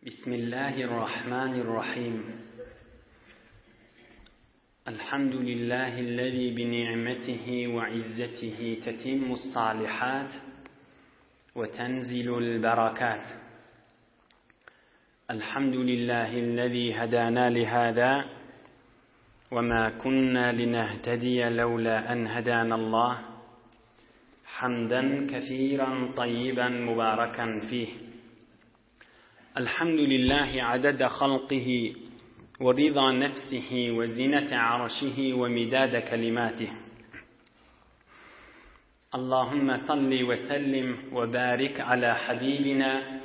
بسم الله الرحمن الرحيم الحمد لله الذي بنعمته وعزته تتم الصالحات وتنزل البركات الحمد لله الذي هدانا لهذا وما كنا لنهتدي لولا أن هدانا الله حمدا كثيرا طيبا مباركا فيه الحمد لله عدد خلقه ورضا نفسه وزنة عرشه ومداد كلماته اللهم صل وسلم وبارك على حبيبنا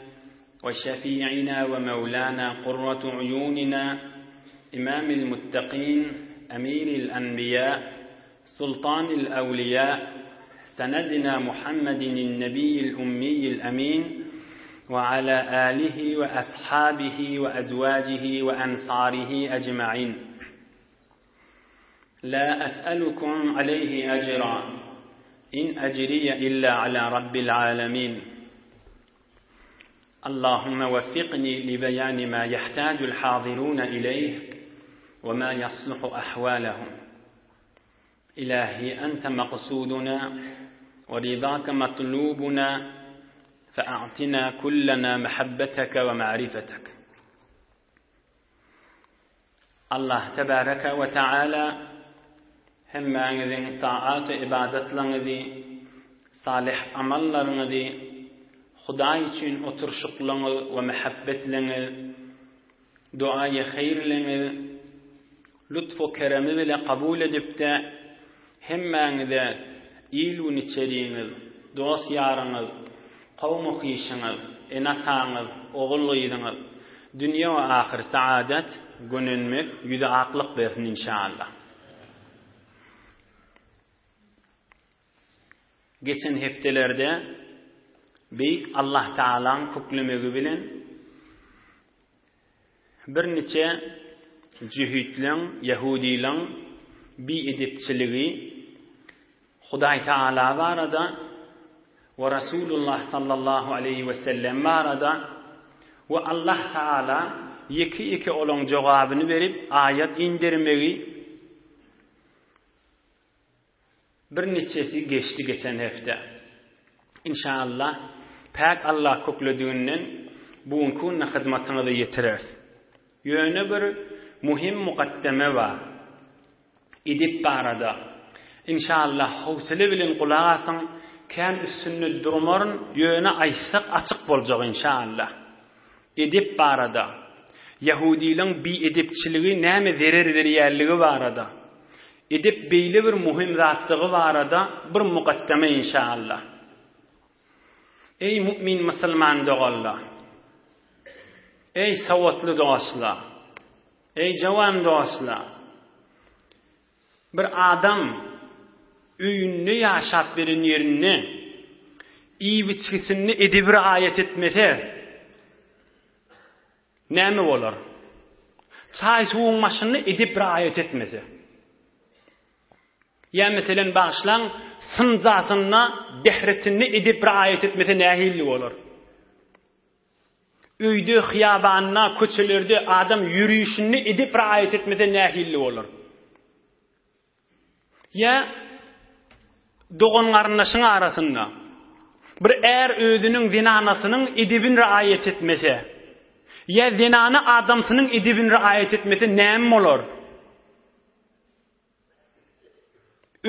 وشفيعنا ومولانا قرة عيوننا إمام المتقين أمير الأنبياء سلطان الأولياء سندنا محمد النبي الأمي الأمين وعلى آله وأصحابه وأزواجه وأنصاره أجمعين لا أسألكم عليه أجرا إن أجري إلا على رب العالمين اللهم وفقني لبيان ما يحتاج الحاضرون إليه وما يصلح أحوالهم إلهي أنت مقصودنا ورضاك مطلوبنا فأعطنا كلنا محبتك ومعرفتك Allah tebaraka we taala hemmäňiziň taat-u ybadatlaryňyzy, salyh amallaryňyzy, Hudaý üçin oturyşyklaryňyz we mähebbetleňiz, duaýy haýyrlaryňyz lutf-u keremi bile kabul edip-de, hemmäňize il-gün içeriňiz, dost-ýaryňyz, kowum-u hyşyňyz, ene-ataňyz, ogul-gyzyňyz dünýe we ahyr saadat, gönenmek, ýüzi aklyk bersin inşaallah. Geçen hepdelerde Beýik Allah Tagalaň köklemegi bilen Birniçe jöhitleň, ýahudylaň, biedepçiligi Hudaý Tagala barada we Rasulullah sallallahu aleýhi we sellem barada we Allah Tagala ýeke-ýeke olaň jogabyny berip aýat indermegi Birniçesi geçdi geçen hepde. Inşallah Päk Allah köklediginden bu günki günde hyzmatyňyza ýetireris. Ýöne bir muhim mukaddeme bar. Edep barada. Inşallah howsele bilen gulak asyň, kän üstünde durmaryn, ýöne aýtsak açyk boljak inşallah. Edep barada. Ýahudylaň biedepçiligi näme zerer berýänligi barada. Edep beýle bir muhim zatdygy barada bir mukaddeme inşaallah. Eý mu'min musulman doganlar! Eý sowatly dostlar! Eý jawan dostlar! Bir adam öýünde ýaşap beren ýerinde iýip-içgisinde edebi raýat etmese, Näme bolar? Çaý-suwuň başynda edep riaýat etmese. Ýa meselen bagyşlaň, synjasynda, dehretinde edep riaýat etmese nähili bolar? Öýde, hyýabanda, köçelerde adam ýörişinde edep riaýat etmese nähili bolar? Ýa dogan-garyndaşyň arasynda bir är özüniň zenanasynyň edebini riaýat etmese, ýa zenany adamsynyň edebini riaýat etmese näme bolar?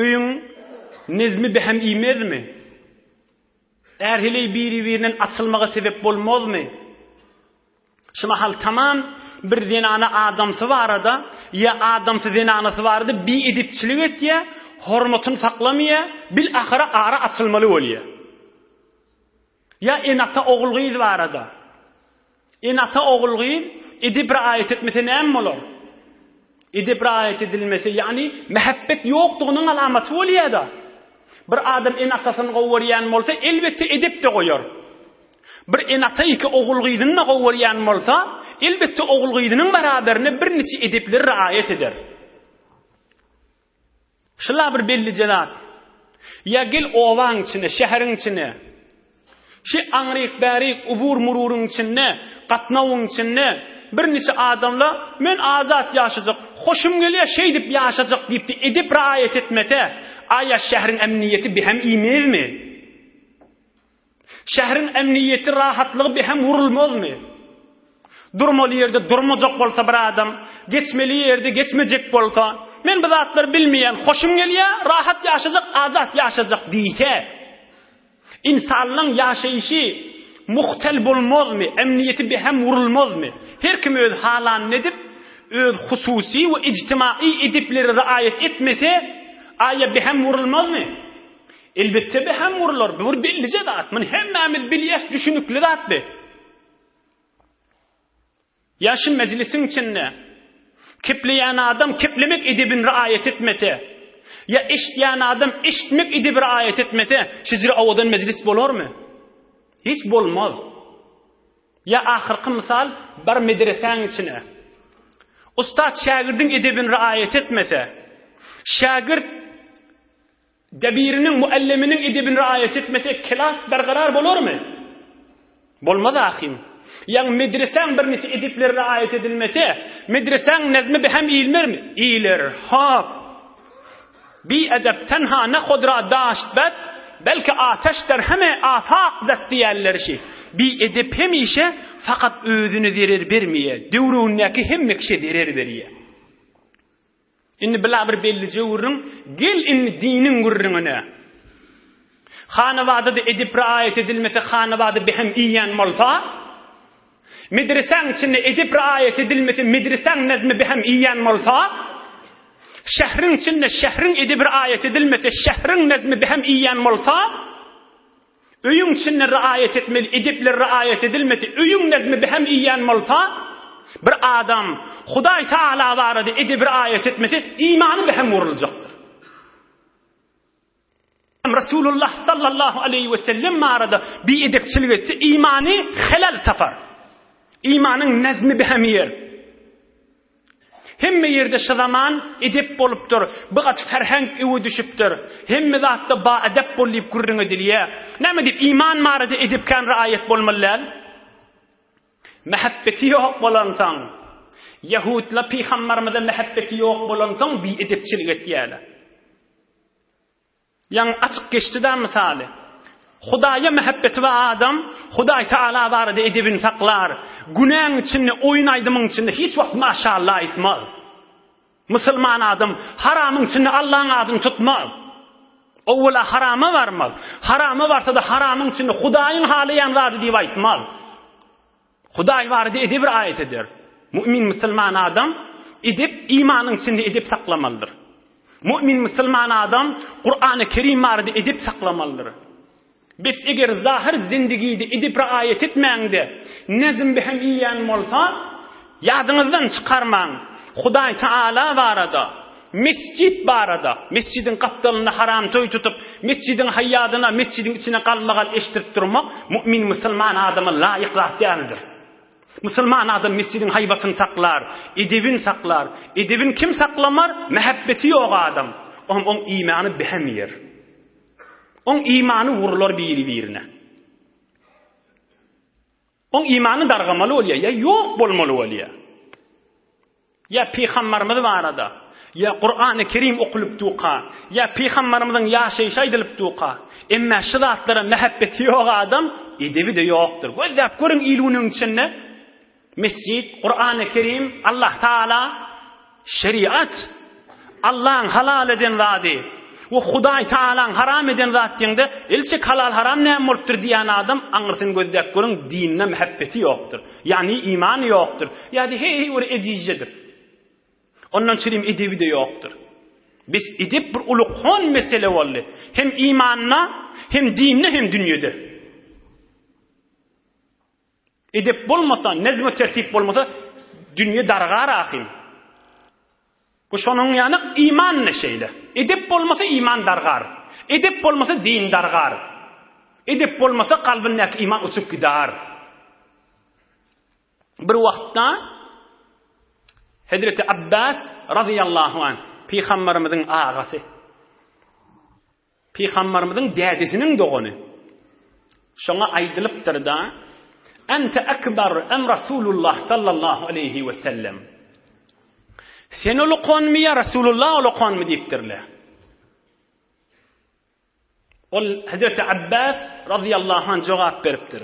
Öýüň nezmi behem iýmezmi? Är-heleý biri-birinden açylmaga sebep bolmazmy? Şu mahal tamam bir zenana adamsy barada ýa adamsy zenanasy barada biedepçilik etýär, hormatyny saklamaýar, bil ahyry ara açylmaly bolýar. Ýa ene-ata ogul-gyz barada. Ene-ata ogul-gyz edep riaýat etmese näme bolar? Edep riaýat edilmese, ýagny mähebbet ýokdugynyň alamaty bolýar-da. Bir adam ene-atasyny gowy görýän bolsa, elbetde edep-de goýar. Bir ene-ata iki ogul-gyzyny-da gowy görýän bolsa, elbetde ogul-gyzynyň beraberinde birniçe edepleri riaýat eder. Şula bir bellije zat. Ýa gel obaň içine, şäheriň içine. Şi aňryk-bärik ubur-mururyň içinde, gatnawyň içinde birniçe adamla men azat ýaşajak, hoşum gelýär şeýdip ýaşajak diýipdi edep raýat etmese, aýa şähriň emniýeti bihem iýmezmi? Şähriň emniýeti rahatlygy bihem wurulmazmy? Durmaly ýerde durmajak bolsa bir adam, geçmeli ýerde geçmejek bolsa, men bu zatlary bilmeýän, hoşum gelýär, rahat ýaşajak, azat ýaşajak diýse, Ynsanlaň ýaşaýşy muhtel bolmazmy, emniýeti behem wurulmazmy? Her kim öz halanyny edip, öz hususy we ijtimaý edepleri raýat etmese, aýa behem wurulmazmy? Elbetde behem wurular, bu bir bellije zat, muny hemmämiz bilýäs, düşünikli zat bu. Ýa şu mejlisiň içinde kepleýän adam keplemek edebini riaýat etmese, ýa eşidýän adam eşitmek edebi riaýat etmese, şejere owadan mejlis bolarmy? Hiç bolmaz. Ýa ahyrky mysal, bar medresäň içine. Ussat şägirdiň edebini riaýat etmese, şägirt Debiriniň, mualliminiň edebini riaýat etmese, kelas bergarar bolarmy? Bolmaz ahym. Ýagny medresäň birniçe edepleri riaýat edilmese, medresäň nezmi behem iýilmermi? Iýiler. Hop. Bi edep tenha ne hod ra daşt bed, belki ateş der heme afak zet diýerler şi. Bi edep hemişe fakat özüne zerer bermeýär, döwründäki hemme kişä zerer berýär. Indi bila bir bellije gürrüň, gel indi diniň gürrüňine. Hanabada-da edep riaýat edilmese, hanabada behem iýen bolsa, medresäň içinde edep riaýat edilmese, medresäň nezmi behem iýen bolsa, şähriň içinde şähriň edebi riaýat edilmese, şähriň nezmi behem iýen bolsa, Öýüň içinde riaýat etmeli edepler riaýat edilmese, öýüň nezmi behem iýen bolsa, bir adam Hudaý Tagala barada edebi riaýat etmese, imany behem wuruljakdyr. Resulullah sallallahu aleýhi we sellem barada biedepçilik etse, imany helal tapar. Imanyň nezmi behem iýer. Hemme ýerde şu zaman edep bolupdyr, bir gat ferhenk öwe düşüpdir. Hemme zatda baedep bol diýip gürrüň edilýär. Näme diýip iman barada edep kän raýat bolmaly däl? Mähebbeti ýok bolansoň, ýehudla pygambarymyza mähebbeti ýok bolansoň biedepçilik etýärler. Ýaňy açyk geçdi-dä mysaly. Hudaýa mähebbeti bar adam Hudaý Tagala barada edebini saklar. Günäň içinde, oýun-aýdymyň içinde hiç wagt maşalla aýtmaz. Musulman adam haramyň içinde Allaň adyny tutmaz. Owwala harama barmaz. Harama barsa-da haramyň içinde Hudaýyň halaýan zady diýip aýtmaz. Hudaý barada edep riaýat eder. Mu'min musulman adam edep imanyň içinde edep saklamalydyr. Mu'min musulman adam Kurany Kerim barada edep saklamalydyr. Bes eger zahyr zindigide edep riaýat etmäňde nezm behem iýen bolsa, ýadyňyzdan çykarmaň, Hudaý Taala barada Mesjit barada, mesjidiň gapdalynda haram toý tutup, mesjidiň haýýadyna, mesjidiň içine galmagal eşdirip durmak mu'min musulman adama laýyk zat däldir. Musulman adam mesjidiň haýbatyny saklar, edebini saklar. Edebini kim saklamar? Mähebbeti ýok adam. Oň oň imany behem ýer. Oň imany wurlar biri-birine. Oň imany dargamaly bolýar, ýa ýok bolmaly bolýar. Ýa pygambarymyz barada, ýa Kurany Kerim okulyp duka, ýa pygambarymyzyň ýaşaýşy aýdylyp duka. Emmä şu zatlara mähebbeti ýok adam, edebi-de ýokdur. Gözläp görüň il-günüň içinde mesjit, Kurany Kerim, Allah Taala Şeriat, Allaň halal eden zady we Hudaý Tagalaň haram eden zat diýeňde, elçek halal-haram näme bolupdyr diýýän adam aňyrsyny gözläp görüň, dinine mähebbeti ýokdur. Ýagny imany ýokdur. Ýa-da heý bir ejizjedir. Ondan çirim edebi-de ýokdur. Bes edep bir uly kon mesele boldy. Hem imanda, hem dinde, hem dünýede. Edep bolmasa, nezm we tertip bolmasa, dünýe dargar ahym. Bu şonuň ýaly iman-da şeýle. Edep bolmasa iman dargar. Edep bolmasa din dargar. Edep bolmasa kalbyndaky iman uçup gider. Bir wagtda Hezreti Abbas razyýallahu anh pygamberimiziň agasy Pygamberimiziň dädesiniň dogany. Şoňa aýdylypdyr-da, Ente ekber em Rasulullah sallallahu aleýhi we sellem. Sen ulukanmy ýa Rasulullah ulukanmy diýipdirler. Ol Hazreti Abbas razyýallahu anh jogap beripdir.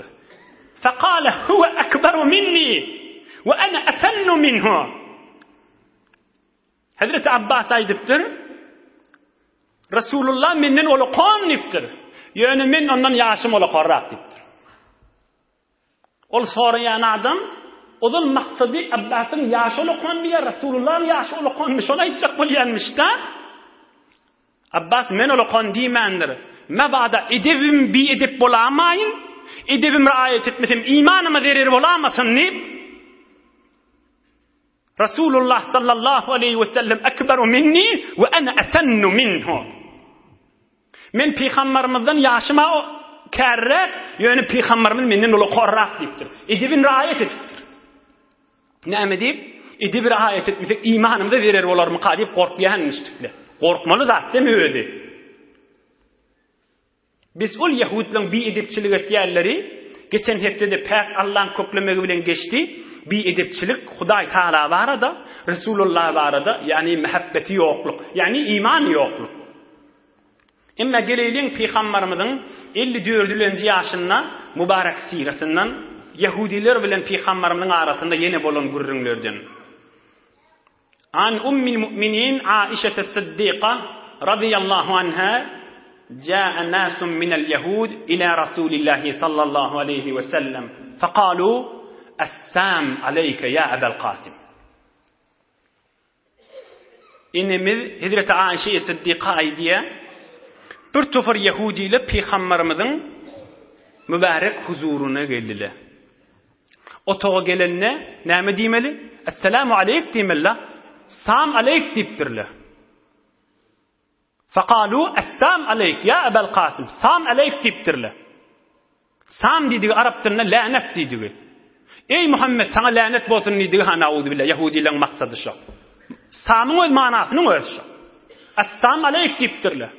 Fekale huwe ekberu minni we ene esennu minhu. Hazreti Abbas aýdypdyr, Resulullah menden ulukan diýipdir. Ýöne men ondan ýaşym ulukanrak diýipdir. Ol soraýan adam ozal maksady Abbasyň ýaşy ulukanmy ýa Resulullahyň ýaşy ulukanmy şony aýtjak bolýanmyş-da. Abbas men ulukan diýmändir. Mabada edebim biedep bolamaýyn, edebim raýat etmesem imanyma zerer bolamasyn diýip, Resulullah sallallahu aleýhi we sellem ekberu minni we ene esennu minhu. Men pygambarymyzdan ýaşym-a kärräk, ýöne pygambarymyz menden ulukarrak diýipdir. Edebini raýat edipdir. Näme diýip? Edebi raýat etmesek imanymyza zerer bolarmyka diýip gorkýan müşrikler. Gorkmaly zat demi özi. Biz ol ýehudlaň biedepçilik etýänleri, geçen hepdede päk Allaň köklemegi bilen geçdi, biedepçilik Hudaý Tagala barada, Resulullah barada, ýagny mähebbeti ýokluk, ýagny imany ýokluk. Emma geleýliň Pygambarymyzyň 50 dördülenji ýaşynda mübarek siratyndan, ýehudiler bilen Pygambarymyzyň arasynda ýene bolan gürrüňlerden. An Ummil mu'minin Aişete Syddyka razyýallahu anha Jaa nasun minel ýehud ila Rasulillahi sallallahu aleýhi we sellem fekalu Essam aleýke ýa Ebel Kasym. Enemiz Hezreti Aişe Syddyka aýdýar, bir topar ýehudiler pygambarymyzyň mübärek huzuryna geldiler. Otaga gelende näme diýmeli? Esselamu aleýk diýmeli-la. Sam aleýk diýipdirler. Fekalu essam aleýk ýa Ebel Kasym. Sam aleýk diýipdirler. Sam diýdigi arap dilinde länet diýdigi. Eý Muhammet saňa länet bolsun diýdigi ha nauzubilla ýahudileň maksady şo. Samyň öz manasynyň özi şo. Essam aleýk diýipdirler.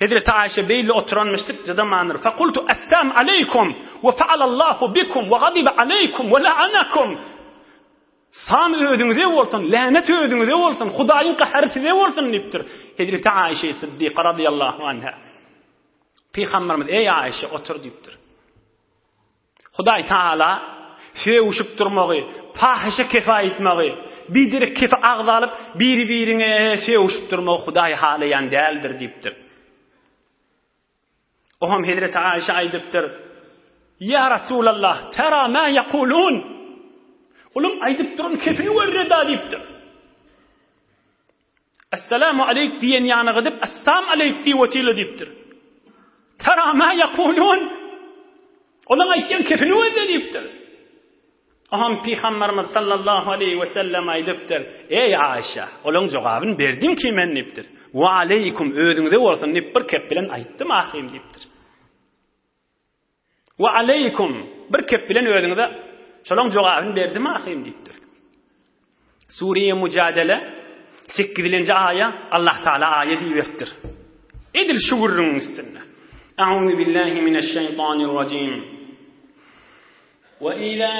Hezreti Aýşe beýle oturanmyşdyk jydamandyr. Fekultu essam aleýkum we faalallahu bikum we gazibe aleýkum we la'anakum. Sam özüňize bolsun, länet özüňize bolsun, Hudaýyň gahary size bolsun diýipdir. Hezreti Aýşe Siddiqa radiyallahu anha. Pygamberimiz eý Aýşe otur diýipdir. Hudaý Tagala sögüşip durmagy, pahyşa kefe aýtmagy, biderek kefe agza alyp, biri-biriňe sögüşip durmagy Hudaý halaýan däldir diýipdir. Oňam hezreti Aýşa aýdypdyr, Ýa Rasulallah, tera ma ýakulun? Onuň aýdyp duran kefini görre-da diýipdir. Essalamu aleýk diýen ýana gidip, Essam aleýk diýip otyla diýipdir. Tara ma ýakulun? Olaň aýtýan kefini gözle diýipdir. Aham Pygamberimiz sallallahu aleýhi we sellem aýdypdyr, Eý Aýşa, olaň jogabyny berdim ki men diýipdir. Wa aleýkum özüňize bolsun diýip bir kep bilen aýtdym ahym diýipdir. Wa aleýkum, bir kep bilen özüňize şolaň jogabyny berdim ahyryn diýipdir. Sure-i Mujadele 8-nji aýa Allah Taala aýa diýiberipdir. Edil şu gürrüňiň üstünde. A'udhu billahi mineşşeýtanirrajim. Ve izâ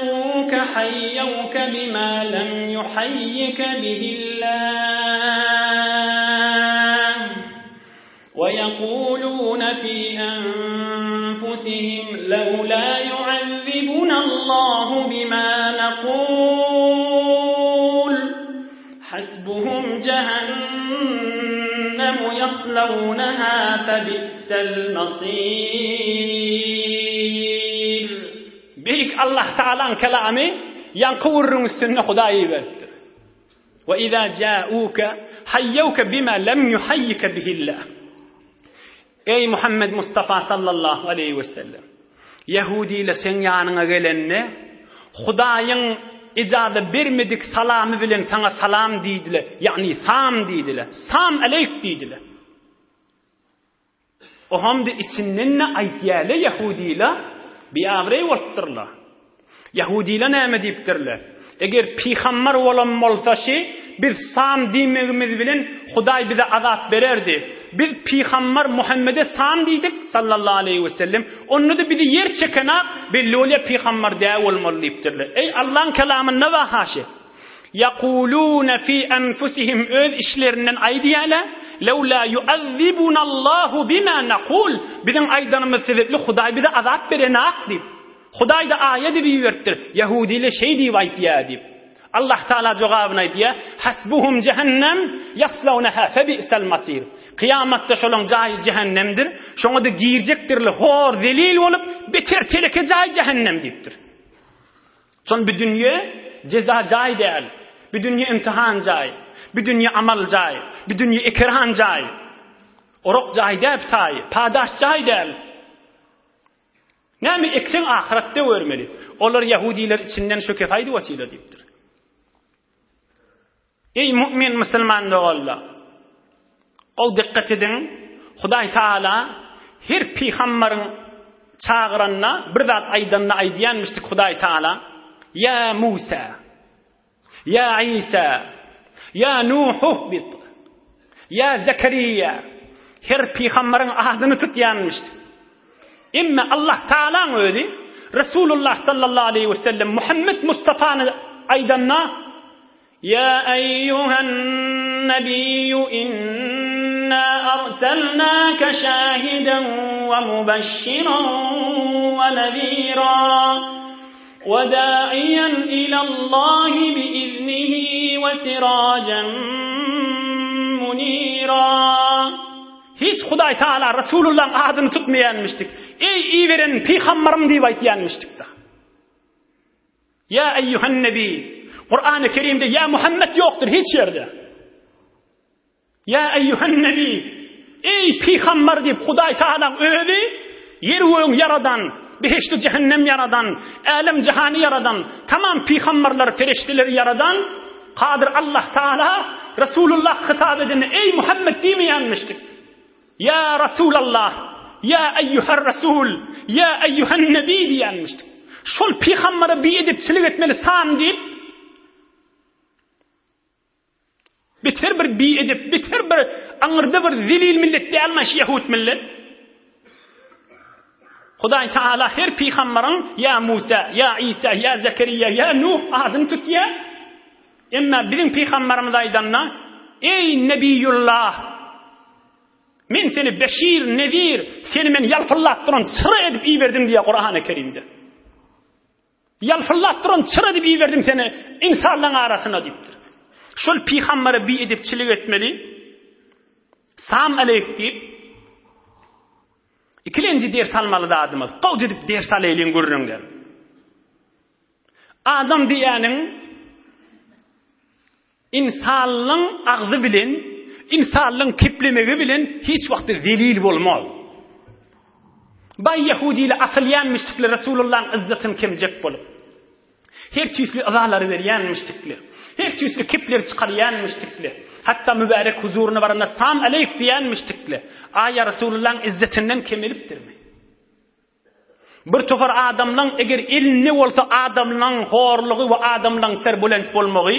câûke hayyevke bimâ lem yuhayyike bihillâh ve yekulûne fî enfusihim levlâ yuazzibunallâhu bimâ nekûl hasbuhum cehennemu yaslevneha febi'sel masir. Beýik Allah Tagalaň kelamy ýaňky gürrüň üstünde Hudaý iberipdir. Ve iza ja'uke hayyuke bima lem yuhayyike bihillah. Eý Muhammed Mustafa sallallahu aleýhi we sellem. Ýehudiler seň ýanyňa gelende Hudaýyň ijaza bermedik salamy bilen saňa salam diýdiler, ýagny sam diýdiler. Sam aleýk diýdiler. Ohamdy içinden-de aýtýarlar ýahudylar, biabraý bolupdyrlar. Ýahudylar näme diýipdirler? Eger pygamber bolan bolsa şi, Biz Sam diýmegimiz bilen Hudaý bize azap bererdi. Biz pygambar Muhammede Sam diýdik, sallallahu aleýhi we sellem, onda-da bizi ýer çekenak, belli bolýar pygambar däl bolmaly diýipdirler. Eý Allaň kelamynda bar haşy. Ýakulune fi enfusihim öz işlerinden aýdýarlar, Lewla ýuazzibunallahu bima nakul, biziň aýdanymyz sebäpli Hudaý bize azap berenak diýip. Hudaý-da aýat edip iberipdir, Ýahudylar şeý diýip aýdýar diýip. Allah Taala jogabyny aýdýar, Hasbuhum jehennem ýaslawnaha febi'sel masir. Kyýamatda şolaň jaýy jehennemdir, şoňa-da girjekdirler, hor, zelil bolup, beter teleke jaý jehennem diýipdir. Şon bu dünýe jeza jaý däl, bu dünýe imtihan jaý, bu dünýe amal jaý, bu dünýe ekeran jaý. Orak jaý däl taý, padaş jaý däl. Näme ekseň ahyretde görmeli. Olar ýahudiler içinden şu kefaýdy otylar diýipdir. Eý mu'min musulman doganlar! Gowy dikkat ediň, Hudaý Taala her pygambaryň çagyranda, bir zat aýdanda aýdýanmyşdyk Hudaý Taala, Ýa Musa! Ýa Isa! Ýa Nuh uhbit! Ýa Zekeriýa! Her pygambaryň adyny tutýanmyşdy. Emme Allah Taalaň özi Resulullah sallallahu aleýhi we sellem Muhammet Mustafany aýdanda Ýa eýýuhen nebiýu inna arselnake şahiden we mubeşşiran we nezira. We da'iýen ilallahi biiznihi we sirajen munira. Hiç Hudaý Taala Resulullahyň adyny tutmaýanmyşdyk. Eý iberen pygambarym diýip aýtýanmyşdyk-da. Ýa eýýuhen nebi. Kurany Kerimde ýa Muhammet ýokdur hiç ýerde. Ýa eýýuhen nebi, Eý, pygamber diýip Hudaý Tagalaň özi ýer-gögüň ýaradan, behişdi-jähennem ýaradan, älem-jahany ýaradan, tamam pygamberleri, perişdeleri ýaradan Kadyr Allah Tagala Resulullah hytap edende eý Muhammet diýmeýänmişdik. Ýa Resulallah, ýa eýýuher Resul, ýa eýýuhen nebi diýýänmişdik. Şol pygambere biedepçilik etmeli san diýip, Beter bir biedep, beter bir aňyrda bir zelil millet dälmi şu ýahud millet? Hudaý Taala her pygambaryň ýa Musa, ýa Isa, ýa Zekeriýa, ýa Nuh adyny tutýar. Emma biziň pygambarymyz aýdanda, Eý Nebiýullah! Men seni Beşir, Nezir, seni men ýalpyldap duran çyra edip iberdim diýýär Kurany Kerimde. Ýalpyldap duran çyra edip iberdim seni ynsanlaryň arasyna diýipdir. Şol pygambere biedepçilik etmeli. Sam aleýk diýip, ikilenji ders almaly zadymyz. Gowja edip ders alaýlyň gürrüňden. Adam diýýäniň Ynsanlyň agzy bilen, ynsanlyň keplemegi bilen hiç wagtda zelil bolmaz. Baý ýehudili asylýan müşrikler Resulullahyň yzzatyny kemjek bolup, her tüýsli yzalary berýän müşrikler, her tüýsli kepleri çykarýan müşrikler, hatda mübärek huzuryna baranda sam aleýk diýen müşrikler, aýa Resulullahyň yzzatinden kemelipdirmi? Bir topar adamlaň eger elinde bolsa adamlaň horlugy we adamlaň serbulent bolmagy,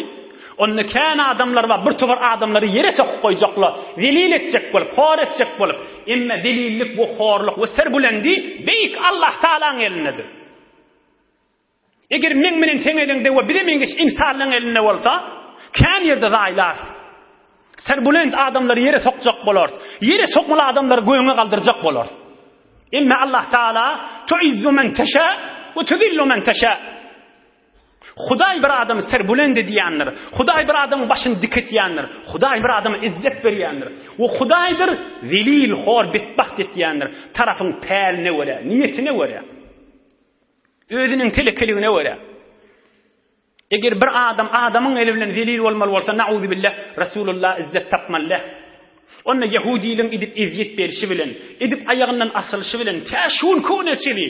onda kän adamlar bar bir topar adamlary ýere sokup goýjaklar, zelil etjek bolup, hor etjek bolup. Emme zelillik we horluk we serbulendi beýik Allah Tagalaň elindedir. Eger meň bilen seň eliňde we bize meňzeş ynsanlaryň elinde bolsa, kän ýerde zaýlarys. Serbulent adamlary ýere sokjak bolarys. Ýere sokmaly adamlary göge galdyrjak bolarys. Emme Allah Taala tuizzu men teşa we tuzillu men teşa. Hudaý bir adamy serbulent edýändir. Hudaý bir adamyň başyny dik etýändir. Hudaý bir adama izzet berýändir. We Hudaýdyr zelil, hor, betbagt etýändir. Tarapyň päline görä, niýetine görä. Özüniň telekeligine görä. Eger bir adam adamyň eli bilen zelil bolmaly bolsa, nauzubilla, Resulullah izzet tapmaly däl. Onda ýehudiliň edip ezýet berşi bilen, edip aýagyndan asylyşy bilen, tä şu günki güne çenli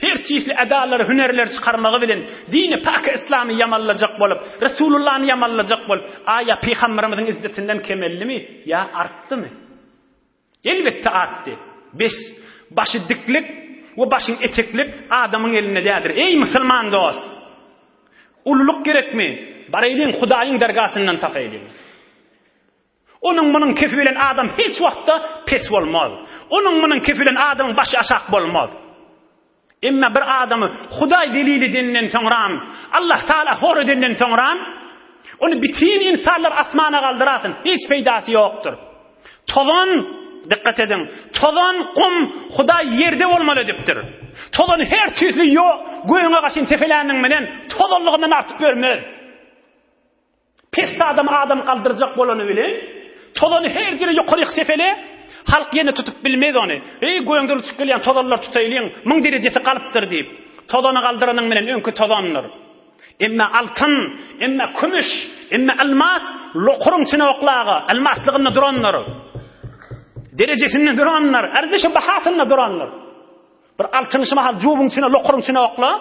her tüýsli edalary, hünerleri çykarmagy bilen dini pak yslamy ýamanlajak bolup, Resulullany ýamanlajak bolup, aýa pygamberimiziň izzetinden kemeldimi ýa artdymy? Elbetde artdy. Bes, başy diklik we başyň eteklik adamyň elinde däldir. Eý, musulman dost! Ululyk gerekmi? Baraýlyň Hudaýyň dergasyndan tapaýlyň. Onuň munuň kefi bilen adam hiç wagtda pes bolmaz. Onuň munuň kefi bilen adamyň başy aşak bolmaz. Emma bir adamy Hudaý zelil edenden soňram, Allah Taala hor edenden soňram, ony bütin ynsanlar asmana galdyrasyn, hiç peýdasy ýokdur. Tozan, dikkat ediň, tozan, gum Hudaý ýerde bolmaly edipdir. Tozany her tüýsli ýo, göýüňe gaşyn sepeläniň menen tozanlygyndan artyk görmez. Pes adam adam galdyrjak bolany bilen, tozany her ýere ýokaryk sepele, halk ýene tutup bilmez ony. Eý, göýüňden uçup gelýän tozanlar tutaýlyň, muň derejesi galypdyr diýip. Tozany galdyranyň menen öňki tozandyr. Emma altyn, emma kümüş, emma almas lokuryň içine oklaga, almaslygynda durandyr. Derejesinde durandyr, arzişi bahasynda durandyr. Bir altyny şu mahal jubuň içine, lokuryň içine okla.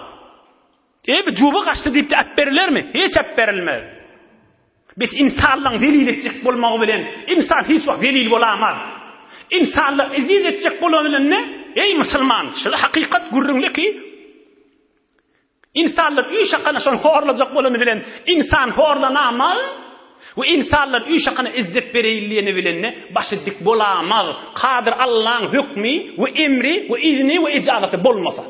E, bu juba gaçdy diýip-de äp berilermi? Hiç äp berilmez. Biz insanlaryň zelil etjek bolmagy bilen, insan hiç wagt zelil bolamaz. Insanlar eziz etjek bolany bilen ne? Eý musulman, şul hakykat gürrüňli ki, insanlar üý şakana şony horlajak bolany bilen insan horlanamaz we insanlar üý şakana izzet bereýin diýeni bilen ne başy dik bolamaz. Kadyr Allaň hökmi we emri we izni we ijazaty bolmasa.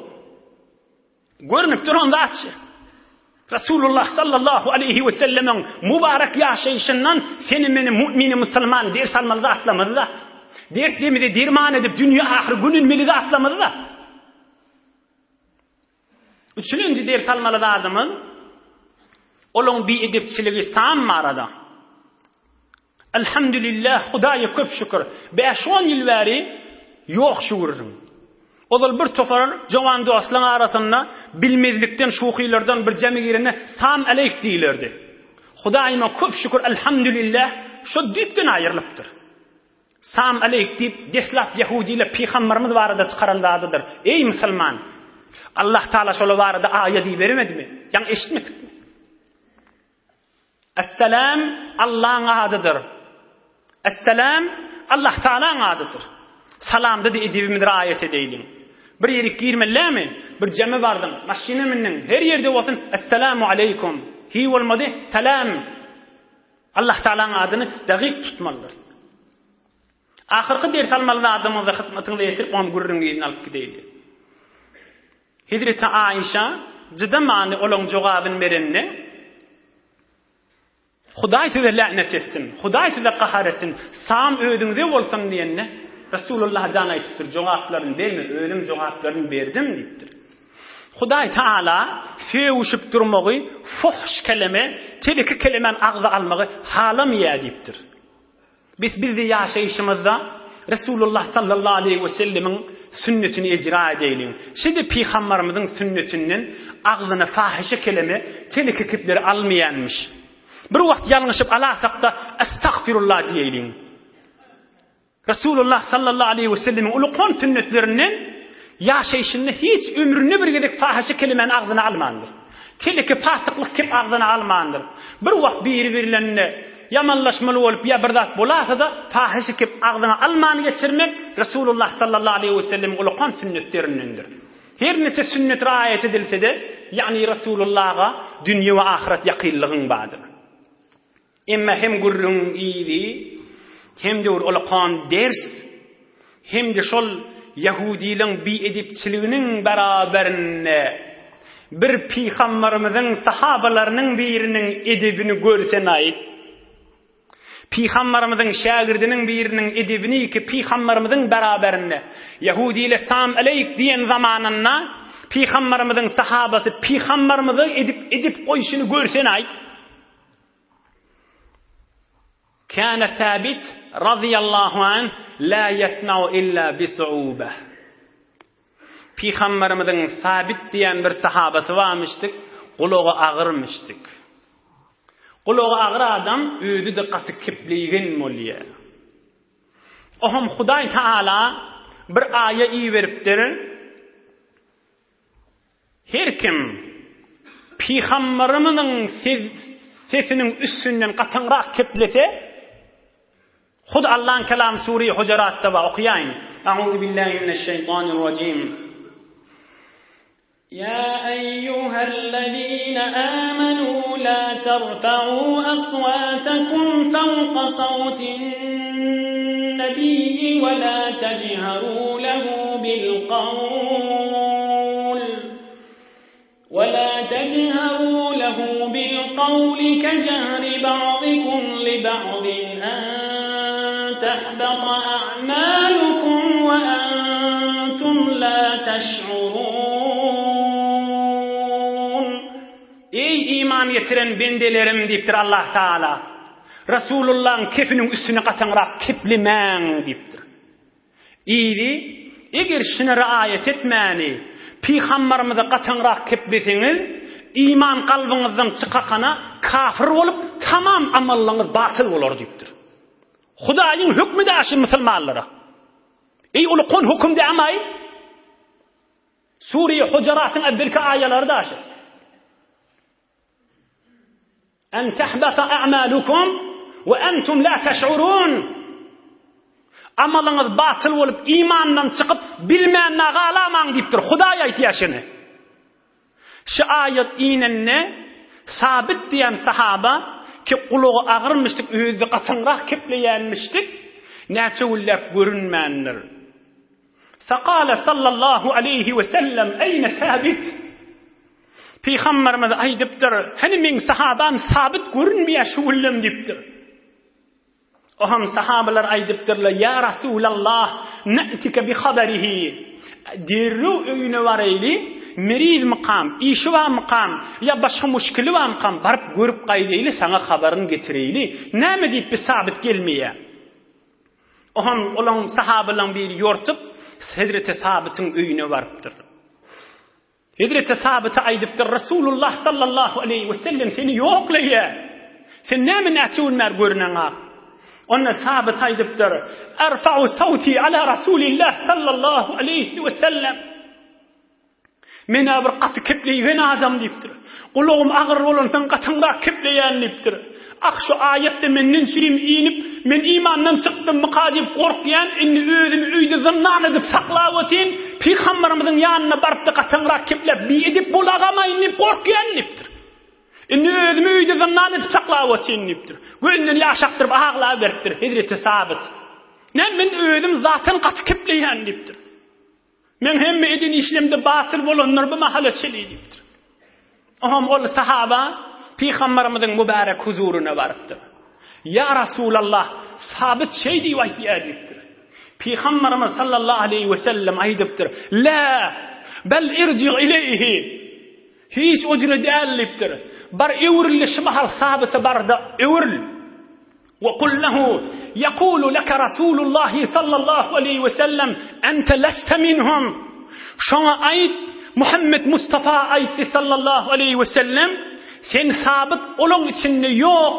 Görnüp duran zatçy. Resulullah sallallahu aleýhi we sellemiň mubarek ýaşaýşyndan seni meni mu'mini musulman ders almaly zatlarymyz-da. Dertlerimizi derman edip dünýe ahyr gününmeli zatlarymyz-da. Üçünji ders almaly zadymyz olaň biedepçiligi sam barada. Elhamdülillah Hudaýa köp şükür. Bäş-on ýyl bäri ýok şu gürrüň. Ozal bir topar jowan dostlaň arasynda bilmezlikden şuhylardan bir jemi girende Sam aleýk diýilerdi. Hudaýyma köp şükür Elhamdülillah şo düýpden aýrylypdyr. Sam aleýk diýip deslap ýahudylar pygambarymyz barada çykaran zadydyr. Eý musulman! Allah Taala şolar barada aýat ibermedimi? Ýaňy eşitmedikmi? Esselam Allaň adydyr. Esselam Allah Taalaň adydyr. Salamda-da edebimizi raýat edeýliň. Bir ýerik girmelilämi? Bir jeme bardyň, maşyna mündüň, her ýerde bolsun Esselamu aleýkum. Hiý bolmady, Salam. Allah Taalaň adyny dagyk tutmalydyrys. Ahyrky ders almaly zadymyzy hyzmatyňyza ýetirip, oňam gürrüň yzyny alyp gideýli. Hezreti Aişa jydamany olaň jogabyny berende, Hudaý size länet etsin, Hudaý size gahar etsin, sam özüňize bolsun diýende, Resulullah jan aýtypdyr, jogaplaryny berme, özüm jogaplaryny berdim diýipdir. Hudaý Taala sögüşip durmagy, fuhş keleme, teleki kelemän agza almagy halamaýar diýipdir. Biz bizde ýaşaýşymyzda Resulullah sallallahu aleýhi we sellemiň sünnetini ejra edeýliň. Şeýdip pygambarymyzyň sünnetinden agzyna fahyşa keleme, teleki kipleri almaýanmyş. Bir wagt ýalňyşyp alasakda Estagfirullah diýeýliň. Resulullah sallallahu aleýhi we sellemiň ulukan sünnetlerinden Ýaşaýşynda hiç ömründe bir gezek fahyşa kelemäni agzyna almandyr. Teleke pasyklyk kep agzyna almandyr. Bir wagt biri birlerine ýamanlaşmaly bolup ýa bir zat bolasa-da fahyşa kep agzyna alman geçirmek Resulullah sallallahu aleýhi wesellemiň ulakan sünnetlerindendir. Her niçe sünnet raýat edilse-de, ýagny Resulullaha dünýe we ahyret ýakynlygyň bardyr. Emma hem gürrüňiň yzy, hem-de bir ulakan ders, hem-de şol ýahudylaň biedepçiliginiň beraberinde bir pygambarymyzyň sahabalarynyň biriniň edebini görsen-aýt. Pygambarymyzyň şägirdiniň biriniň edebini ki pygambarymyzyň beraberinde ýahudile sam aleýk diýen zamanynda pygambarymyzyň sahabasy pygambarymyza edip edip goýşuny görsen-aýt. Käne Sabit razyýallahu anh la ýesmau illa bisuubeh. Pygamberimiziň Sabit diýen bir sahabasy barmyşdyk, gulagy agyrmyşdyk. Gulagy agyr adam özi-de gaty kepleýgen bolýar. Oňam Hudaý Taala bir aýa iberipdir. Her kim Pygamberimiziň sesiniň üstünden gataňrak keplese, hut Allaň kelamy sure Hujuratda bar, okaýaýyn. A'uzu billahi mineşşeýtanirrajim. Ýa eýýuhellezine. eýýuhellezine âmenû lâ terfe'û aswâtekum fewka sawtin nebiyyi ve lâ tejherû lehu bil kavl ve lâ tejherû lehu bil kavli kecehri ba'dikum li ba'din en tehbeta a'mâlukum ve entum lâ teş'urûn. Eý, iman getiren bendelerim! diýipdir Allah Tagala. Resulullahyň kefiniň üstüne gataňrak keplemäň diýipdir. Yzy, eger şuny raýat etmäni, pygambarymyza gataňrak kepleseňiz, iman kalbyňyzdan çykakana kafir bolup, tamam amallaryňyz batyl bolar diýipdir. Hudaýyň hökmi daşy musulmanlara. Eý ulukon höküm dämaý? Sure-i Hujaratyň äwwelki aýalary daşy. En tahbata a'malukum we entum la teş'urun. Amalyňyz batyl bolup imandan çykyp bilmän nagalamaň diýipdir. Hudaý aýtýar şuny. Şu aýat inende Sabit diýen sahaba ki gulagy agyrmyşdyk, özi gatyňrak kepleýänmişdik, näçe günläp görünmändir. Fekale sallallahu aleýhi we sellem, Eýne Sabit? Pygamberimiz aýdypdyr, Hany meň sahabam Sabit görünmeýär şu günlem diýipdir. Oham sahabalar aýdypdyrlar, Ýa Rasulallah, ne'tike bi haberihi. Derrew öýüne baraýly, merizmikam, işi barmykam, ýa başga muşkili barmykam, baryp görüp gaýdaýly, saňa habaryny getireýli. Näme diýip bi Sabit gelmeýär? Oham olaň sahabalaň biri ýortup, Hezreti Sabytyň öýüne barypdyr. Hezreti Sabyta aýdypdyr, Resulullah sallallahu aleýhi we sellem seni ýoklaýar. Sen näme näçe gün bäri görüneňak? Onda Sabyt aýdypdyr, Erfa'u sawti ala Rasulillah sallallahu aleýhi we sellem. Men-ä bir gaty kepleýgen adam diýipdir. Gulagym agyr bolansoň gatyňrak kepleýän diýipdir. Ah, şu aýat-da menden çürim inip, men imandan çykdymmyka diýip gorkýan, indi özümi öýde zyndan edip saklap otyryn, pygamberimiziň ýanyna baryp-da gatyňrak kepläp biedep bolagamaýyn diýip gorkýan diýipdir. Indi özümi öýde zyndan edip saklap otyryn diýipdir. Gözünden ýaş akdyryp aglaberipdir hezreti Sabyt. Näme men özüm zaten gaty kepleýän diýipdir. Meň hemme eden işlemde batyl bolandyr bu mahala çenli diýipdir. Oňam ol sahaba Pygamberimiziň mübärek huzuryna barypdyr. Ýa Rasulallah, Sabyt şeý diýip aýtýar diýipdir. Pygamberimiz sallallahu aleýhi we sellem aýdypdyr, La, bel irji ileýhi. Hiç o jüre däl diýipdir. Bar öwrül şu mahal Sabyta bar-da öwrül. We kul lehu, ýekulu leke Rasulullahi sallallahu aleýhi we sellem, ente leste minhum. Şoňa aýt, Muhammet Mustafa aýtdy sallallahu aleýhi we sellem, sen sabyt olaň içinde ýok,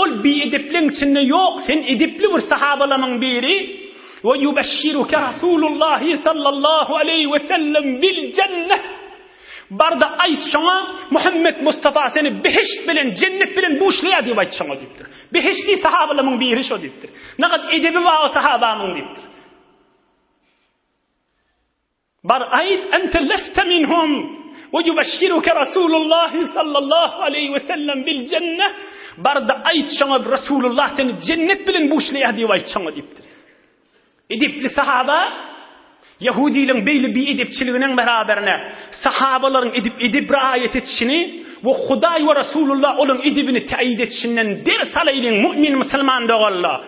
ol biedepleň içinde ýok, sen edepli bir sahabalamyň biri, we ýubeşşiruke Rasulullahi sallallahu aleýhi we sellem bil jenneh. Bar-da aýt şoňa, Muhammet Mustafa seni behişt bilen, jennet bilen buşlaýar diýip aýt şoňa diýipdir. Behişdi sahabalamyň biri şo diýipdir. Nagat edebi bar o sahabamyň diýipdir. Bar aýt, ente leste minhum we ýubeşşiruke Rasulullah sallallahu aleýhi we sellem bil jenneh. Bar-da aýt şoňa Rasulullah seni jennet bilen buşlaýar diýip aýt şoňa diýipdir. Edepli sahaba ýahudylaryň beýle biedepçiliginiň beraberine sahabalaryň edip edep raýat etişini we Hudaý we Rasulullah olaryň edebini täýit etişinden ders alaýlyň mu'min musulman doganlar.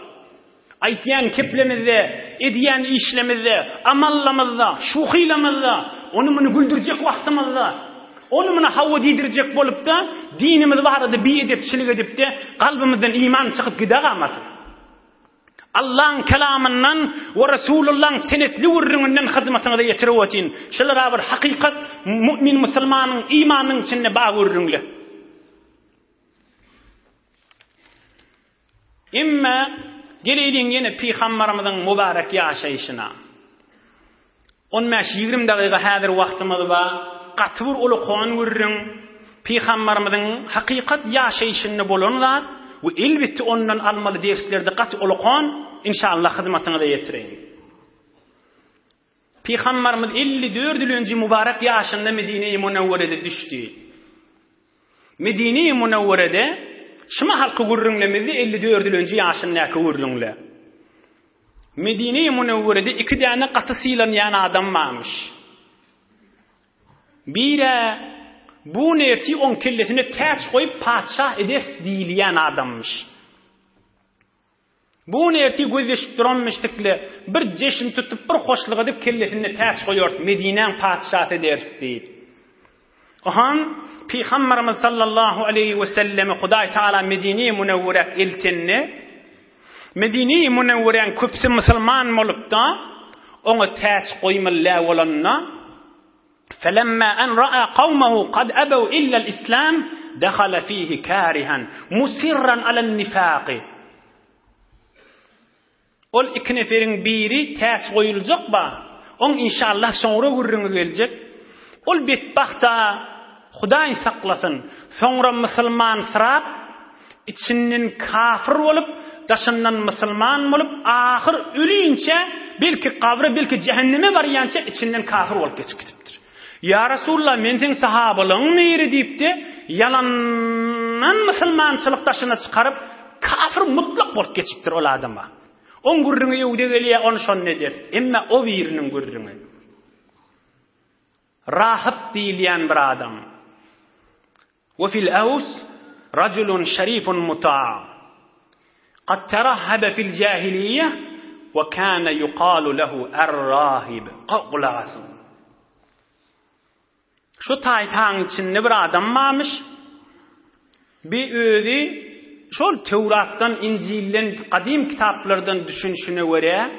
Aýtýan keplemizde, edýän işlemizde, amallamyzda, şuhylamyzda, ony muny güldürjek wagtymyzda, ony muny hawa diýdirjek bolupda, dinimiz barada biedepçilik edipde, kalbymyzdan iman çykyp gidägamasyn. Allaň kelamyndan we Resulullaň senetli gürrüňinden hyzmatyňyza ýetirip otyn. Şular-a bir hakykat mu'min musulmanyň imanynyň içinde bar gürrüňler. Emma geleýliň ýene pygambarymyzyň mübarek ýaşaýşyna. On bäş-ýigrimi dagyga häzir wagtymyz bar. Gaty bir uly-kon gürrüň. Pygambarymyzyň hakykat ýaşaýşynda bolan zat we elbetde ondan almaly dersler-de gaty uly-kon. Inşallah hyzmatyňyza ýetireýin. Pygambarymyz 54 ýyl önji mübarek ýaşynda Medine-i Munewwerede düşdi. Medine-i Münewwerede şu mahalky gürrüňlemizde 54-nji ýaşyndaky gürrüňle. Medine-i Münewwerede iki däne gaty sylanýan adam barmyş. Biri bu nerti oň kellesine täç goýup patyşa ederis diýilýän adammyş. Bu gün ertir gözleşip duranmyşdykle, bir jeşn tutup, bir hoşluk edip kellesinde täç goýarys, Medinäň patyşasy ederis diýip. Ohan Pygamberimiz sallallahu aleýhi we sellemi Hudaý Taala Medine-i Münewweräk eltende, Medine-i Münewweräň köpüsi musulman bolupda, oňa täç goýmaly däl bolanda, Felemma en ra'a kawmehu kad ebew illel islam dehale fihi karihan musirran alen nifaqi. Ol iki neferiň biri täç goýuljak ba, oň inşallah soňra gürrüňi geljek. Ol betbagta Hudaý saklasyn, soňra musulmansyrap, Içinden kafir bolup, daşyndan musulman bolup, ahyr ölinçä, belki gabra, belki jähenneme barýança içinden kafir bolup geçip gidipdir. Ýa Resulallah, men seň sahabalygyň biri diýip-de, ýalandan musulmançylyk daşyna çykaryp, kafir mutlak bolup geçipdir ol adama. Oň gürrüňi öwde gelýär, ony şonda ederis. Emma o biriniň gürrüňi. Rahyp diýilýän bir adam. We fil Ews rajulun şerifun muta. Kad terahhebe fil jahiliýe we kâne yuqalu lehu er-rahib. Gulak asyň. Şu taýpaň içinde bir adam barmyş. Bir özi şol Töwratdan, Injilden, gadym kitaplardan düşünişine görä,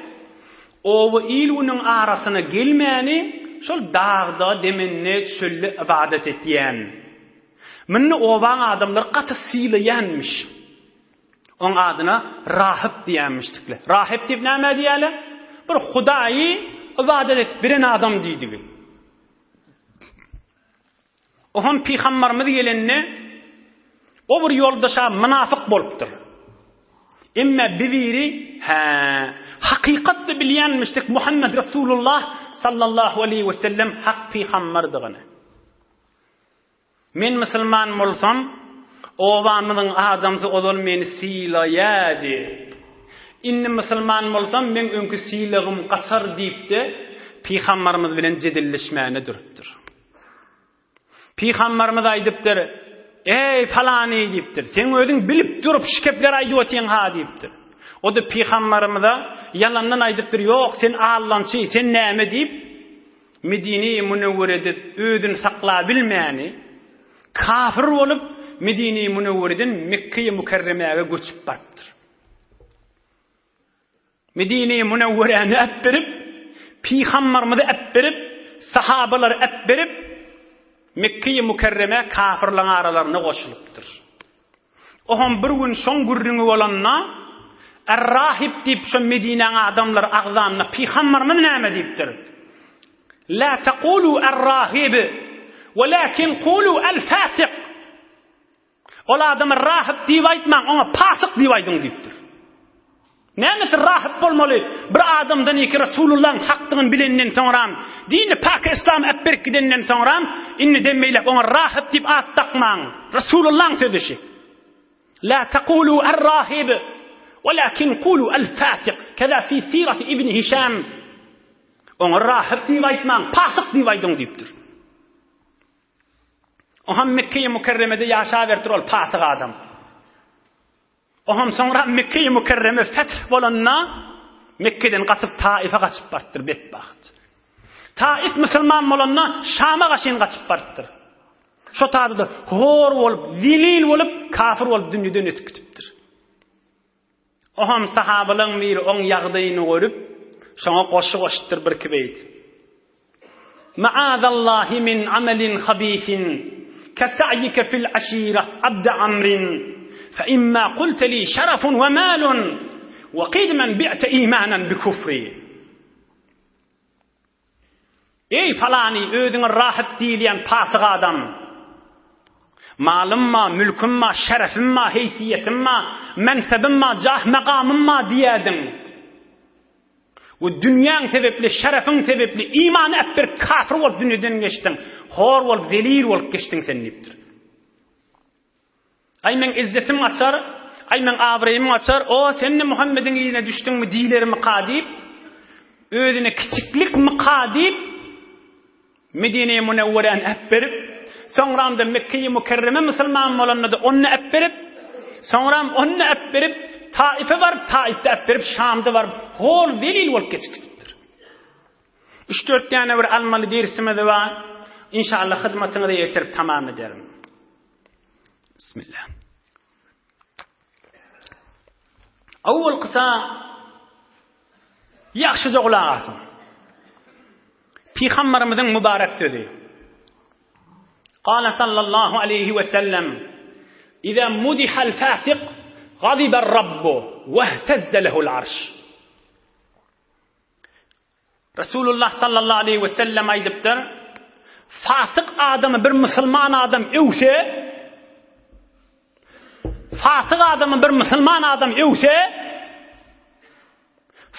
oba il-günüň arasyna gelmäni şol dagda, demende, çölde ybadat etýän. Muny obaň adamlary gaty sylaýanmyş. Oň adyna rahyp diýýänmişdikler. Rahyp diýip nämä diýýärler? Bir Hudaýy ybadat edip bilen adam diýdigi. Oňam pygambarymyz gelende o bir ýoldaşa mynafyk bolupdyr. Emme bibiri hä hakykatda bilýänmişdik Muhammed Resulullah sallallahu aleýhi we sellem hak pygambardygyny. Men musulman bolsam, obamyzyň adamsy ozal meni sylaýady. Indi musulman bolsam, meň öňki sylagym gaçar diýip-de, pygambarymyz bilen jedelleşmäne durupdyr. Pygambarymyz aýdypdyr, Eý, falany diýipdir, seň özüň bilip durup şu gepleri aýdyp otyň-ha diýipdir. O-da pygambarymyza ýalandan aýdypdyr, Ýok, sen allançy, sen näme diýip, Medine-i Münewwerede özüni saklabilmäni, kafir bolup, Medine-i Münewwereden Mekge-i Mükerremäge göçüp barypdyr. Medine-i Münewweräni äpberip, Pygambarymyzy äpberip, sahabalary äpberip, Mekge-i Mükerremä kafirleň aralaryna goşulypdyr. Oňam bir gün şoň gürrüňi bolanda, Er-Rahib diýip şo Medinäň adamlary agzanda Pygambarymyz näme diýipdir? La taqulu er-Rahib, welakin kulu el-Fasik. Ol adama rahyp diýip aýtmaň, oňa pasyk diýip aýdyň diýipdir. Nämesi rahyp bolmaly? Bir adamdan ýeke Resulullahyň hakdygyny bilenden soňram, dini pak yslam äpberip gidenden soňram, indiden beýläk oňa rahyp diýip at dakmaň. Resulullahyň sözi şi. La taqulu ar-rahib, walakin qulu al-fasiq. Keza fi sirati ibn Hişam. Oňa rahyp diýip aýtmaň, pasyk diýip aýdyň diýipdir. Oham Mekge-i Mükerremede ýaşaberipdir ol pasyk adam. Oham soňra Mekge-i Mükerreme feth bolanda Mekgeden gaçyp Taife gaçyp barypdyr betbagt. Taif musulman bolanda Şama gaşyn gaçyp barypdyr. Şo taýda hor bolup, zelil bolup, kafir bolup dünýeden ötüp gidipdir. Oňam sahabalaň biri oň ýagdaýyny görüp, şoňa goşgy goşupdyr birki beýt. Maadallahi min amelin habisin, ke sa'yike fil aşira abda amrin, fe imma kulte li şerefun we malun, we kidmen bi'te imanen bi kufri. Eý, falany, özüňe rahyp diýilýän pasyk adam! Malym bar, mülküm bar, şerefim bar, heýsiýetim bar, mensebim bar, jah-magamym bar diýerdiň. We dünýäň sebepli, şerefiň sebepli imany äpberip kafir bolup dünýeden geçdiň, hor bolup, zelil bolup geçdiň sen diýipdir. Aý meň izzetim gaçar, aý meň abraýym gaçar, o sen-de Muhammediň yzyna düşdüňmi diýlermika diýip, özüne kiçiklikmika diýip, Medine-i Münewweräni äpberip, soňram-da Mekge-i Mükerreme musulman bolanda-da ony äpberip, soňram ony äpberip, Taife baryp, Taifde äpberip, Şamda baryp, hor zelil bolup geçip gidipdir. Üç-dört däne bir almaly dersimiz bar. Inşallah hyzmatyňyza ýetirip tamam ederin. Bismillah. Awwal kysa ýagşyja gulak asyň. Pygamberimiziň mübarek sözi. Gala sallallahu aleyhi ve sellem İza mudihal fasik gazibar rabbu ve ihtezze lehul arş. Resulullah sallallahu aleýhi we sellem aýdypdyr, Fasyk adamy bir musulman adam öwse, fasyk adamy bir musulman adam öwse,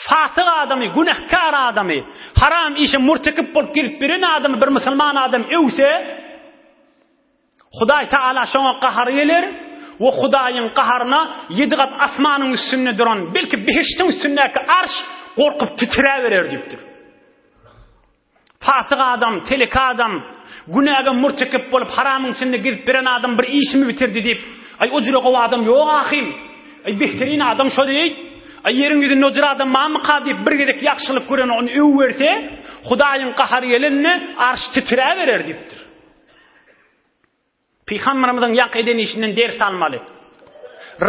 fasyk adamy, günäkär adamy, haram işe murtekip bolup gelip beren adamy bir musulman adam öwse, Hudaý Tagala şoňa gahary geler we Hudaýyň gaharyna ýedi gat asmanyň üstünde duran, belki behişdiň üstündäki arş gorkup titräberer diýipdir. Pasyk adam, teleke adam, günäge murtekip bolup haramyň içinde gezip beren adam bir işimi bitirdi diýip, aý o jüre gowy adam ýok ahym. Aý behterin adam şo diýip, aý ýeriň ýüzünde o jüre adam barmyka diýip bir gezek ýagşylyk göreni ony öwüberse, Hudaýyň gahary gelende arş titräberer diýipdir. Pygamberimiziň ýaňky eden işinden ders almaly.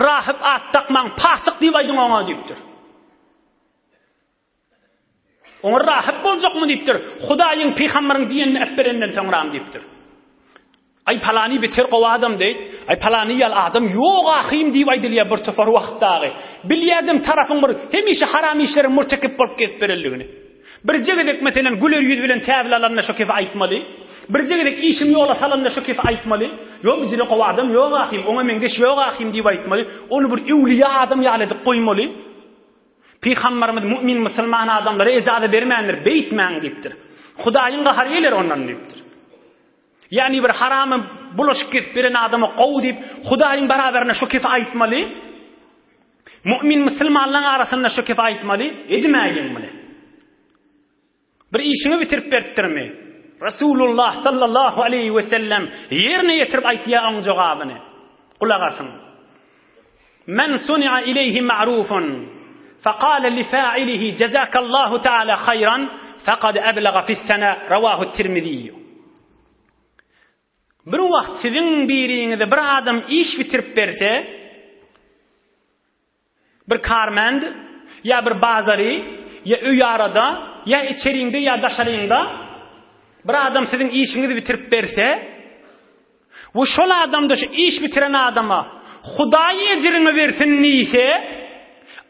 Rahyp at dakmaň, pasyk diýip aýdyň oňa diýipdir. Oňa rahyp boljakmy diýipdir. Hudaýyň pygamberiň diýenini äpberenden soňram diýipdir. Aý palany beter gowy adam deý. Aý palany ýaly adam ýok ahym diýip aýdylýar bir topar wagt dagy. Bilýärdim tarapyň bir hemişe haram işleriň murtekip bolup gezip berenligini. Birje gezek meselem güler ýüz bilen täbil alanda şo kefi aýtmaly. Birje gezek işiň ýola salanda şo kefi aýtmaly. Ýok bijire gowy adam ýok ahym, oňa meňzeş ýok ahym diýip aýtmaly. Ony bir öwlüýä adam ýaly edip goýmaly. Pygambarymyz mu'min musulman adamlara ejaza bermändir, beýtmäň diýipdir. Hudaýyň gahary geler ondan diýipdir. Ýagny bir harama bulaşyk kesip beren adama gowy diýip Hudaýyň barabarynda şo kefi aýtmaly. Mu'min musulmanlaryň arasynda şu kefi aýtmaly, edmäýiň muny. Bir işiňi bitirip beripdirmi? Resulullah sallallahu aleýhi we sellem ýerine ýetirip aýtýar oň jogabyny. Gulak asyň. Men suni'a ileýhi ma'rufun faqala li fa'ilihi jazakallahu ta'ala haýran faqad ablaga fis-sana rawahu Tirmizi. Bir wagt siziň biriňize bir adam iş bitirip berse, bir karmend, ýa bir bazary, ýa öý-arada, ýa içeriňde, ýa daşaryňda bir adam siziň işiňizi bitirip berse, we şol adam-da şu iş bitiren adama Hudaý ejiriňi bersin diýse,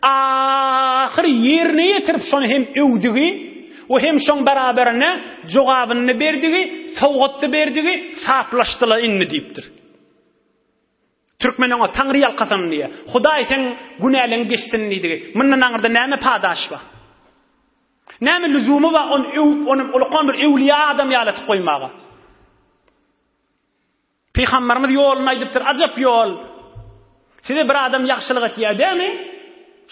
Ahyr ýerine ýetirip şony hem öwdügi we hem şoň beraberine jogabyny berdigi, sowgatdy berdigi saplaşdyla indi diýipdir. Türkmen oňa Taňry ýalkasyn diýýär. Hudaý seň günäleňi geçsin diýdigi. Mundan aňyrda näme padaş bar? Näme lüzumy bar ony öwüp, ony ulakan bir öwlüýä adam ýaly etip goýmaga? Pygamberimiz ýoluny aýdypdyr, ajap ýol. Size bir adam ýagşylyk etýär dämi?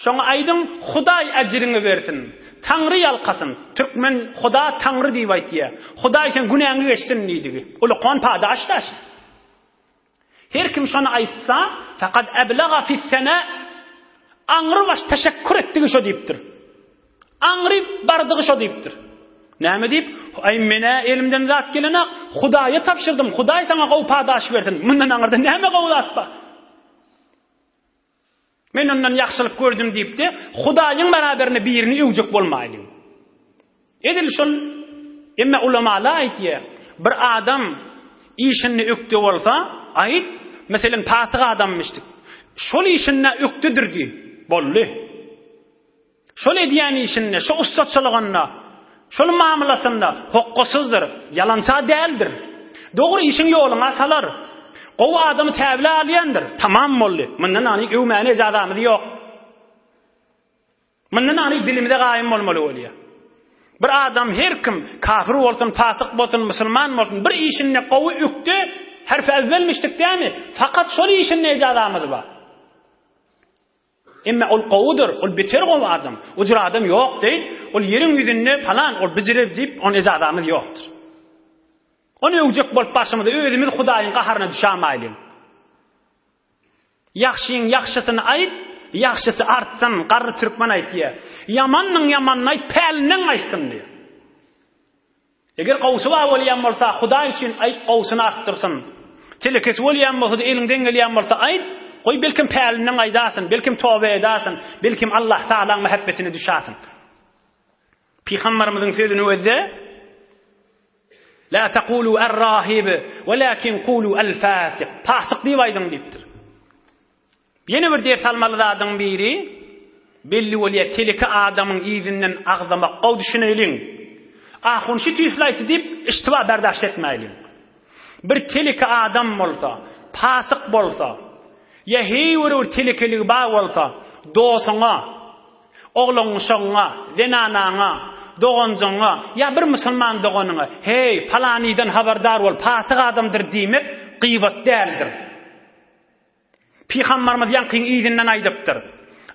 Şoňa aýdyň, Hudaý ejiriňi bersin. Taňry ýalkasyn. Türkmen Huda Taňry diýip aýtýar. Hudaý seň günäňi geçsin diýdigi. Ulukan padaş daş. Her kim şony aýtsa, faqad ablaga fis-sena aňry baş teşekkür etdigi şo diýipdir. Aňry bardygy şo diýipdir. Näme diýip? Aý men-ä elimden zat gelenok, Hudaýa tabşyrdym, Hudaý saňa gowy padaş bersin. Mundan aňyrda näme gowy zat bar? Men ondan ýagşylyk gördüm diýip-de, Hudaýyň beraberinde birini öwjek bolmaýlyň. Edil şol emme ulamalar aýtýar, bir adam işinde ökde bolsa, aýt, meselem, pasyk adammyşdyk. Şol işinde ökdedir diý, boldy. Şol edýän işinde, şo ussaçylygynda, şol mamlasynda hokgasyzdyr, ýalança däldir. Dogry işiň ýoluňa salar. Gowy adamy täbile alýandyr. Tamam boldy. Mundan anyk öwmäne ejazamyz ýok. Mundan anyk dilimize gaýym bolmaly bolýar. Bir adam her kim, kafir bolsun, pasyk bolsun, musulman bolsun, bir işinde gowy ökde, Herfi evvelmişdik dämi? Fakat şol işinde ejazamyz bar. Emme ol gowudyr, ol beter gowy adam. O jür adam ýok diýip, ol ýeriň ýüzünde palan, ol bijire diýip, ony ejazamyz ýokdur. Ony öwjek bolup başymyza özümiz Hudaýyň gaharyna düşämaýlyň. Ýagşyň ýagşysyny aýt, ýagşysy artsyn, garry türkmen aýtýar. Ýamanyň ýamanyny aýt, pälinden gaýtsyn diýýär. Eger gowusy bar bolýan bolsa, Hudaý üçin aýt, gowusyny artdyrsyn. Telekesi bolýan bolsa-da, eliňden gelýän bolsa aýt, goý belkem pälinden gaýdasyn, belkem toba edasyn, belkem Allah Tagalaň mähebbetine düşasyn. Pygambarymyzyň sözüni gözle, La taqulu er-rahib, walakin qulu el-fasik. Fasyk diýip aýdyň diýipdir. Ýene bir ders almaly zadyň biri, belli bolýar, teleke adamyň yzyndan agzamak, gowy düşüneýliň. Ahun şu tüýsli aýtdy diýip, iştiba berdaşt etmäýliň. Bir teleke adam bolsa, pasyk bolsa, ýa heý bir bir telekeligi bar bolsa, dosuňa, oglan-uşagyňa, zenanaňa, doganjygyňa ýa bir musulman doganyňa, Heý, palanydan habardar bol, pasyk adamdyr diýmek gybat däldir. Pygambarymyz ýaňkyň yzyndan aýdypdyr.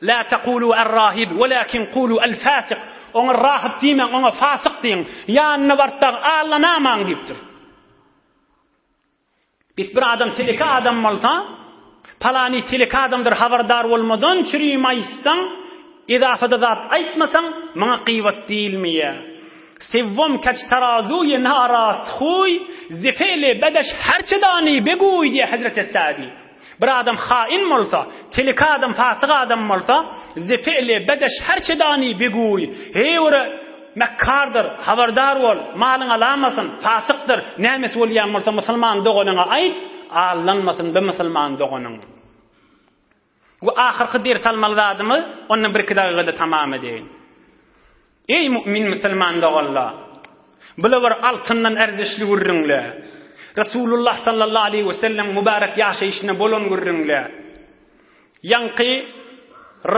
La taqulu er-rahib, walakin qulu el-fasik. Oňa rahyp diýmäň, oňa fasyk diýiň. Ýanyna baryp dagy allanamaň diýipdir. Biz bir adam teleke adam bolsa, palany teleke adamdyr habardar bolmadan çürim aýtsaň, Edafada zat aýtmasaň, muňa gybat diýilmeýär. Sewwom keç tarazuýe narast huý, ze fe'li bedeş herçe dani beguý diýýär Hezreti Sa'di. Bir adam hain bolsa, teleke adam, fasyk adam bolsa, ze fe'li bedeş herçe dani beguý, heý bir mekkardyr, habardar bol, malyňy alamasyn, fasykdyr, nämesi bolýan bolsa musulman doganyňa aýt, aldanmasyn bu musulman doganyň. We ahyrky ders almaly zadymyz, onda birki dagygada tamam edeýin. Eý mu'min musulman doganlar! Bula bir altyndan erzişli gürrüňler. Resulullah sallallahu aleýhi we sellem mübarek ýaşaýşynda bolan gürrüňler. Ýaňky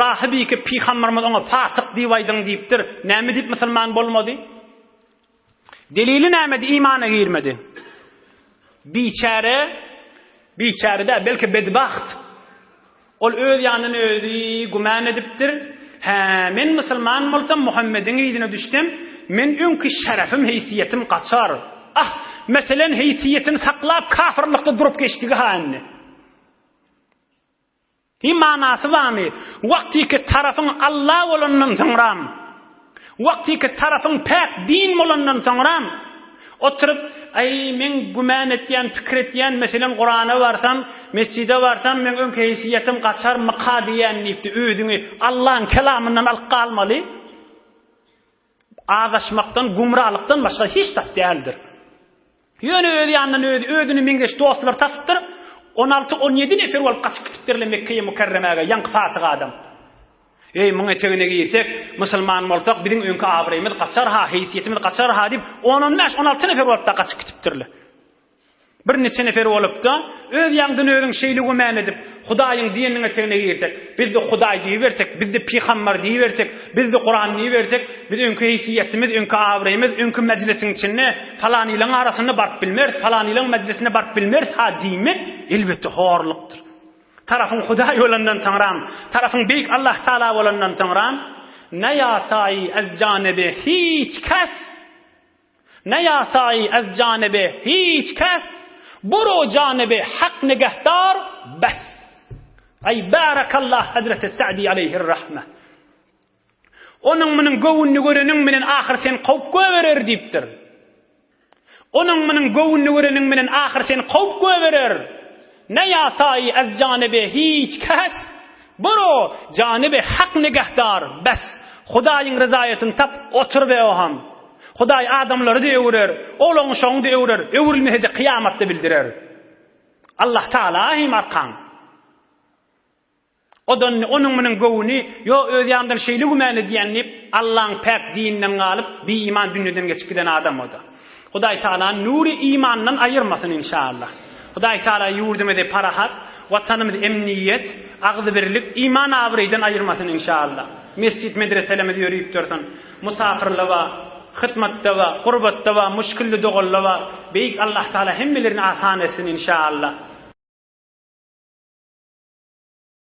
Rahybiki pygamberimiz oňa fasyk diýip aýdyň diýipdir. Näme diýip musulman bolmady? Delili nämedi imana girmedi? Biçäre, biçäre däl, belki bedbaht. Ol öz ýanyndan özi gümän edipdir. Hä, men musulman bolsam, Muhammediň yzyna düşsem, men öňki şerefim, heýsiýetim gaçar. Ah, meselen, heýsiýetini saklap kafyrlykda durup geçdigi-ha indi. Hi manasy barmy? Wagtyky tarapyň Alla bolandan soňram, wagtyky tarapyň päk din bolandan soňram, oturyp, Aý, meň gümän etýän, pikir etýän, meselem, Kurana barsam, mesjide barsam, meň öňki heýsiýetim gaçarmyka diýýän diýipdi, özüňi Allaň kelamyndan alyp galmaly. Azaşmakdan, gümralykdan başga hiç zat däldir. Ýöne öz ýanyndan özi özüne meňzeş dostlar tapypdyr. On alty, on ýedi nefer bolup gaçyp gitipdirler Mekgeýe Mükerremäge, ýaňky fasyk adam. Eý, muň etegine girsek, musulman bolsak, biziň öňki abraýymyz gaçar-ha, heýsiýetimiz gaçar-ha diýip, on-on bäş, 16 nefer bolup-da gaçyp gitipdirler. Bir niçe nefer bolupda, öz ýaňdan özüň şeýle gümän edip, Hudaýyň diýeniniň etegine girsek, biz-de Hudaý diýibersek, biz-de pygambar diýibersek, biz-de Kuran diýibersek, biz öňki heýsiýetimiz, öňki abraýymyz, öňki mejlisiň içinde falanylaň arasynda baryp bilmeris, falanylaň mejlisine baryp bilmeris-ha diýmek, elbetde, horlukdyr. Tarapyň Hudaý bolandan soňram, tarapyň beýik Allah Taala bolandan soňram, Ne ýasaýy ez janebe hiç kes, Ne ýasaýy ez janebe hiç kes, Buru janebe hak nigehdar, bes. Aý bärekallah Hezreti Sa'di aleýhir-rahme. Onuň munuň göwnüni göreniň bilen ahyr seni kowup goýberer diýipdir. Onuň munuň göwnüni göreniň bilen ahyr seni kowup goýberer. Ne ýasaýy ez janybe hiç kes, Buru janybe hak nigehdar, bes. Hudaýyň ryzaýatyny tap, otur be oham. Hudaý adamlary-da öwürer, oglan-uşagyňy-da öwürer, öwrülmese-de kyýamatda bildirer. Allah Tagala hem arkaň. O-da indi onuň-munuň göwni, ýo, öz ýanyndan şeýle gümän edýän diýip, Allaň päk dininden galyp, biiman dünýeden geçip giden adam o-da. Hudaý Tagala nury imandan aýyrmasyn inşallah. Hudaý Tagala ýurdumyzy parahat, Watanymyzy emniýet, agzybirlik, iman abraýdan aýyrmasyn inşallah. Mesjit medreselerimiz ýörüp dursun. Musapyrlyga. Hytmatda bar, gurbatda bar, muşkilli doganlar bar. Beýik Allah Taala hemmelerini asan etsin inşaallah.